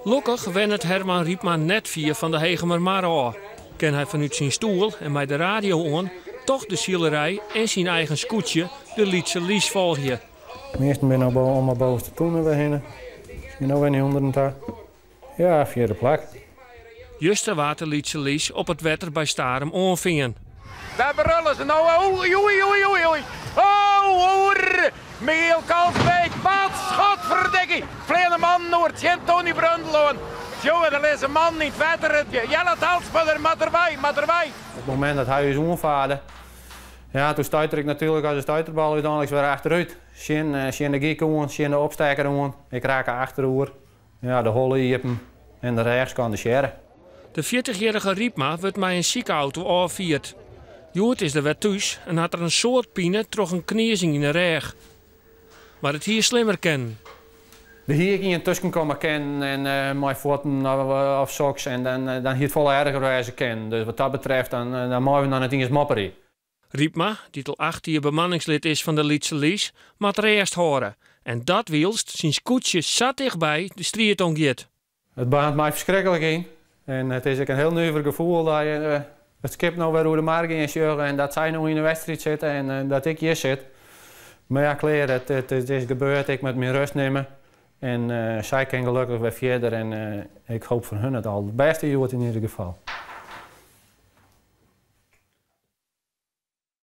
Lokkich wennet Herman Rypma net fier fan de Hegemer Mar ôf. Kin hy fanút syn stoel en mei de radio oan toch de silerij en syn eigen skûtsje de Lytse Lys folgje. De measten binne no om 'e bovenste tûne wer hinne. Sil no wer nei ûnderen ta. Ja, fjirde plak. Juster waard de Lytse Lys op it wetter by Starum oanfearn. Daar brullen ze nou. Oei, oei, oei, oei, oei. Oh, oer. Michiel Kalsbeek, wat godverdikkie. Fleane mannen oer tsjin Tony Brundel oan. Jonge, der lizze mannen yn it wetter. Jelle Talsma, der moat derwei, moat derwei. Op it momint dat hy ús oanfarde, ja, toen stuitte ik natuerlik as in stuiterbal úteinlik wer achterút. Tsjin de gyk oan, tsjin de opstekker oan. Ik rakke achteroer. Ja, de holle iepen en de rêch skandisearre. De fjirtichjierrige Rypma wurdt mei in sike-auto ôffierd. Hjoed is er wer thús en hat er in soad pine troch in kniezing yn 'e rêch. Mar it hie slimmer kinnen. Der hie ek ien tusken komme kinnen en mei fuotten of soks en dan hie it folle erger wêze kinnen. Dus wat dat betreft dan meie we noch net iens mopperje. Rypma, dy't al 8 jier bemanningslid is fan de Lytse Lys, moat rêst hâlde. En dat wylst syn skûtsje sa tichtby de striid oangiet. It baarnt my ferskriklik yn en it is ek in hiel nuver gefoel dat je it skip no wer oer de mar gean sjogge en dat sy no yn de wedstriid sitte en dat ik hjir sit. Mar ja, klear, it is gebeurd, ik moat myn rêst nimme en sy kin gelokkich wer fierder en ik hoop foar hun it alderbêste hjoed yn ieder gefal.